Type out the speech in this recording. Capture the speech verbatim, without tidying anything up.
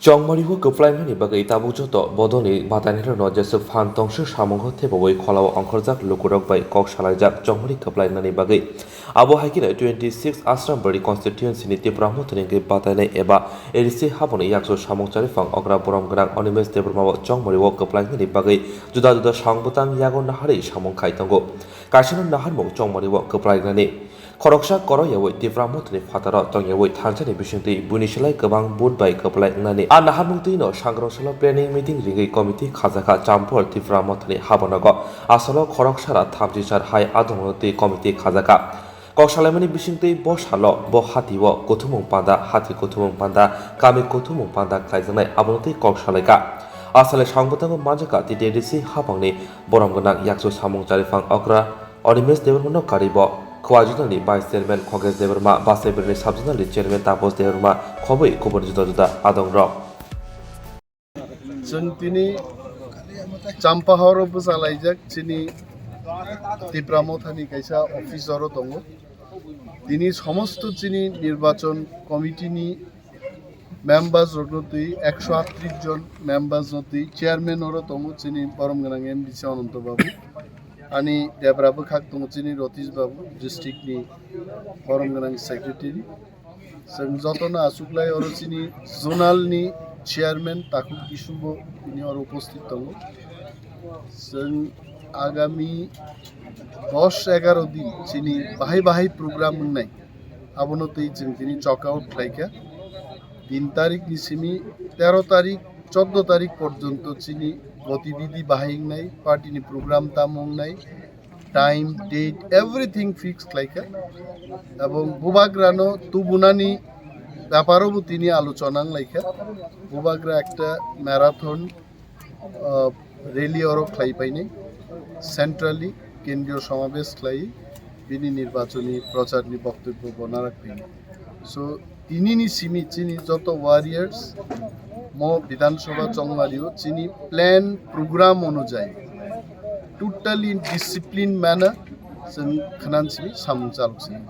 Chongmari o kwplainani bagwi tabuk joto bodolni batainairokno jeswk phan tongse samungo thebogwi kholao ongkhorjak lukurok bai kok salaijak chongmari kwplainani bagwi. Abo hai kheno twenty six Asrambari constituency ni Tipra Mothani hwnkhe batainai eba A D C haboni yakso samung chariphang okra borom gwnang Animesh Debbarma bo chongmari o kwplainani bagwi juda juda samung bwtang yago naharwi samung khai tongo. Kaisano naharmung chongmari o kwplainani. Khoroksa koroyawi Tipra Mothani phataro tongyawi thansani bisingtwi buini slai kwbang vote bai kwplai wngnani. A naharmung twino sangrong salo planning meeting ringwi committee khajakha Champol Tipra Mothani habonogo. Asalo khoroksara thamchi sar hai adongno twi committee khajakha. Kok salaimani bisingtwi bo salo bo hatio kuthumung panda, hati kuthumung panda, kami kuthumung panda khlaijaknai abono twi kok salaikha. A salai samung bwtango manjakha T T A D C habangni borom gwnang yakso samung chariphang okra Animesh Debbarmano karwi bo Khowai Zonalni Vice Chairman Khogesh Debbarma, Basaibirni Sub Zonalni Chairman Taposh Debbarma khobwi kubun juda juda adongrok. Chwng tini Champahoro bwchalaijak chini Tipra Mothani kaisa office oro tongo. Tini somosto chini nirbachon committee ni members rokno twi ekso aatris jon members no twi chairman oro tongo chini borom gwnang M D C Ananto Babu. Ani debra bwkhak tongo chini Ratish Babu, district ni borom gwnang secretary. Chwng jotono achuklai oro chini zonal ni chairman Takhuk Kisu bo tini oro uposthit tongo. Chwng agami dos egaro din chini bahai bahai program wngnai. Abono twi chwng tini chok out khlaikha. Tin tarik ni simi tero tarik, choddo tarik porjonto chini gotibidhi bahai wngnai, party ni program tamo wngnai, time, date, everything fix khlaikha. Ebong bubagrano tubunani beparo bo tini alochona wnglaikha. Bubagra ekta marathon ah, rally oro khlai painai, centrally kendriyo somabesh khlai bini nirbachoni procharni boktobyo bo narak painai. So, tinini simi chini joto warriors mo Bidhan Sabha chongmario chini plan program onujayi totally in discipline manner chwng khnan simi samung chalok sini.